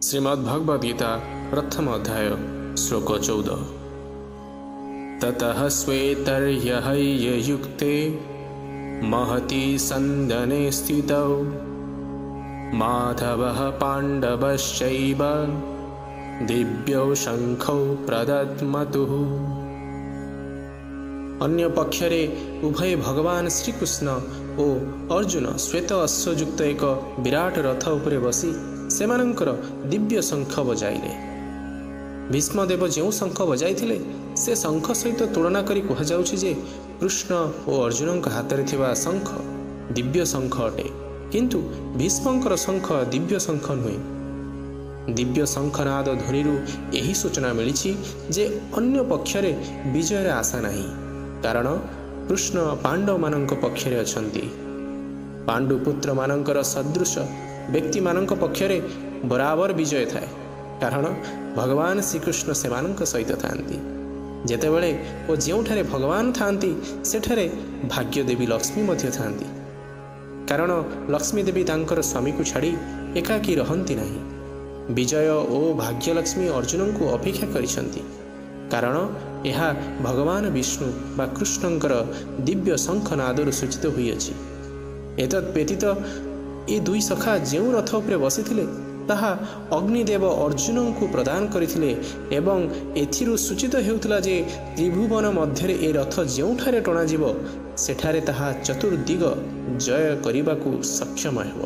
ଶ୍ରୀମଦ୍ ଭଗବଦ୍ ଗୀତା, ପ୍ରଥମ ଅଧ୍ୟାୟ, ଶ୍ଲୋକ 14। ତତଃ ଶ୍ଵେତର୍ୟହୈୟୟୁକ୍ତେ ମହତି ସନ୍ଦନେ ସ୍ଥିତौ ମାଧବଃ ପାଣ୍ଡବଶ୍ଚୈବ ଦିବ୍ୟौ ଶଙ୍ଖौ ପ୍ରଦତ୍ମତୁଃ। ଅନ୍ୟ ପକ୍ଷରେ ଉଭୟ ଭଗବାନ ଶ୍ରୀକୃଷ୍ଣ ଓ ଅର୍ଜୁନ ଶ୍ୱେତ ଅଶ୍ୱଯୁକ୍ତ ଏକ ବିରାଟ ରଥ ଉପରେ ବସି ସେମାନଙ୍କର ଦିବ୍ୟ ଶଙ୍ଖ ବଜାଇଲେ। ଭୀଷ୍ମଦେବ ଯେଉଁ ଶଙ୍ଖ ବଜାଇଥିଲେ, ସେ ଶଙ୍ଖ ସହିତ ତୁଳନା କରି କୁହାଯାଉଛି ଯେ କୃଷ୍ଣ ଓ ଅର୍ଜୁନଙ୍କ ହାତରେ ଥିବା ଶଙ୍ଖ ଦିବ୍ୟ ଶଙ୍ଖ ଅଟେ, କିନ୍ତୁ ଭୀଷ୍ମଙ୍କର ଶଙ୍ଖ ଦିବ୍ୟ ଶଙ୍ଖ ନୁହେଁ। ଦିବ୍ୟ ଶଙ୍ଖନାଦ ଧ୍ୱନିରୁ ଏହି ସୂଚନା ମିଳିଛି ଯେ ଅନ୍ୟ ପକ୍ଷରେ ବିଜୟର ଆଶା ନାହିଁ, କାରଣ କୃଷ୍ଣ ପାଣ୍ଡବମାନଙ୍କ ପକ୍ଷରେ ଅଛନ୍ତି। ପାଣ୍ଡୁପୁତ୍ରମାନଙ୍କର ସଦୃଶ ବ୍ୟକ୍ତିମାନଙ୍କ ପକ୍ଷରେ ବରାବର ବିଜୟ ଥାଏ, କାରଣ ଭଗବାନ ଶ୍ରୀକୃଷ୍ଣ ସେମାନଙ୍କ ସହିତ ଥାଆନ୍ତି। ଯେତେବେଳେ ଓ ଯେଉଁଠାରେ ଭଗବାନ ଥାଆନ୍ତି, ସେଠାରେ ଭାଗ୍ୟଦେବୀ ଲକ୍ଷ୍ମୀ ମଧ୍ୟ ଥାଆନ୍ତି, କାରଣ ଲକ୍ଷ୍ମୀ ଦେବୀ ତାଙ୍କର ସ୍ୱାମୀକୁ ଛାଡ଼ି ଏକାକୀ ରହନ୍ତି ନାହିଁ। ବିଜୟ ଓ ଭାଗ୍ୟଲକ୍ଷ୍ମୀ ଅର୍ଜୁନଙ୍କୁ ଅପେକ୍ଷା କରିଛନ୍ତି, କାରଣ ଏହା ଭଗବାନ ବିଷ୍ଣୁ ବା କୃଷ୍ଣଙ୍କର ଦିବ୍ୟ ଶଙ୍ଖନାଦରୁ ସୂଚିତ ହୋଇଅଛି। ଏତଦ୍ ବ୍ୟତୀତ ଏ ଦୁଇ ସଖା ଯେଉଁ ରଥ ଉପରେ ବସିଥିଲେ, ତାହା ଅଗ୍ନିଦେବ ଅର୍ଜୁନଙ୍କୁ ପ୍ରଦାନ କରିଥିଲେ ଏବଂ ଏଥିରୁ ସୂଚିତ ହେଉଥିଲା ଯେ ତ୍ରିଭୁବନ ମଧ୍ୟରେ ଏ ରଥ ଯେଉଁଠାରେ ଟଣାଯିବ, ସେଠାରେ ତାହା ଚତୁର୍ଦିଗ ଜୟ କରିବାକୁ ସକ୍ଷମ ହେବ।